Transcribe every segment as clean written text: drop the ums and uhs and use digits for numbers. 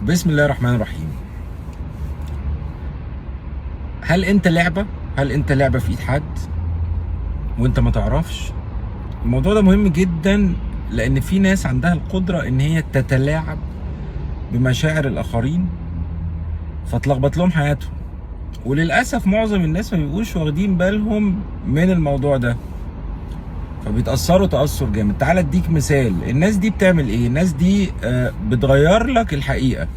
بسم الله الرحمن الرحيم. هل انت لعبة؟ هل انت لعبة في ايد حد وانت ما تعرفش؟ الموضوع ده مهم جدا، لان في ناس عندها القدرة ان هي تتلاعب بمشاعر الاخرين فتلخبط لهم حياتهم، وللاسف معظم الناس ما بيبقوش واخدين بالهم من الموضوع ده فبيتأثروا تأثر جامد. تعال اديك مثال، الناس دي بتعمل ايه؟ الناس دي بتغير لك الحقيقة.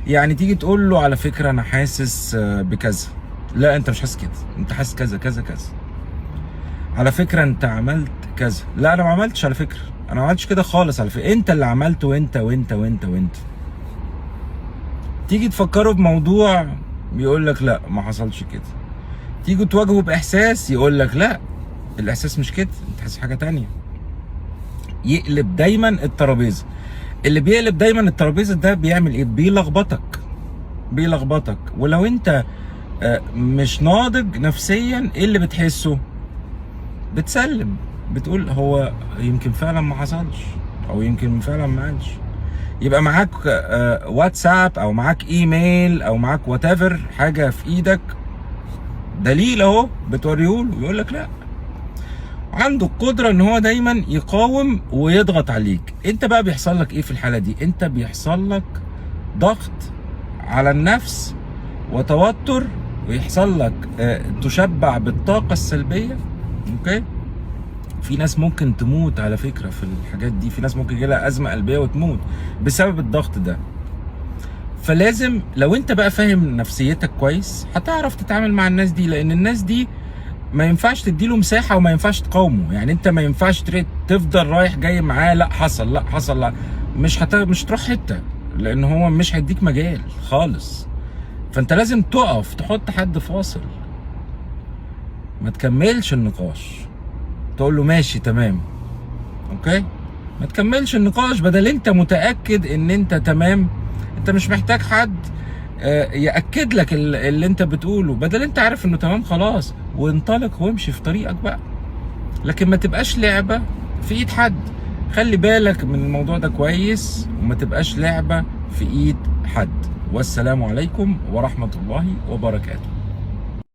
يعني تيجي تقول له على فكرة انا حاسس بكذا، لا انت مش حاسس كده، انت حاسس كذا كذا كذا. على فكرة انت عملت كذا، لا انا ما عملتش، على فكرة انا ما عملتش كده خالص، على فكرة انت اللي عملت وانت وانت وانت وانت. تيجي تفكره بموضوع يقول لك لا ما حصلش كده. تيجي تواجهه باحساس يقول لك لا الاحساس مش كده، انت حاسس حاجة تانية. يقلب دايما الترابيزة. اللي بيقلب دايما الترابيزة ده بيعمل ايه؟ بيلخبطك، بيلخبطك. ولو انت مش ناضج نفسيا ايه اللي بتحسه؟ بتسلم، بتقول هو يمكن فعلا ما حصلش، او يمكن فعلا ما قالش. يبقى معاك واتساب او معاك ايميل او معاك whatever حاجة في ايدك، دليل اهو بتوريهوله، يقول لك لا. عنده القدرة ان هو دايما يقاوم ويضغط عليك. انت بقى بيحصل لك ايه في الحالة دي؟ انت بيحصل لك ضغط على النفس وتوتر، ويحصل لك تشبع بالطاقة السلبية. okay، في ناس ممكن تموت على فكرة في الحاجات دي، في ناس ممكن يجيلها أزمة قلبية وتموت بسبب الضغط ده. فلازم لو انت بقى فاهم نفسيتك كويس هتعرف تتعامل مع الناس دي، لان الناس دي ما ينفعش تديله مساحة وما ينفعش تقاومه. يعني انت ما ينفعش تفضل رايح جاي معاه، لا حصل لا حصل لا، مش تروح حتة، لان هو مش هيديك مجال خالص. فانت لازم تقف تحط حد فاصل، ما تكملش النقاش، تقول له ماشي تمام okay، ما تكملش النقاش. بدل انت متأكد ان انت تمام، انت مش محتاج حد يأكد لك اللي انت بتقوله، بدل انت عارف انه تمام خلاص، وانطلق وامشي في طريقك بقى. لكن ما تبقاش لعبة في ايد حد. خلي بالك من الموضوع ده كويس، وما تبقاش لعبة في ايد حد. والسلام عليكم ورحمة الله وبركاته.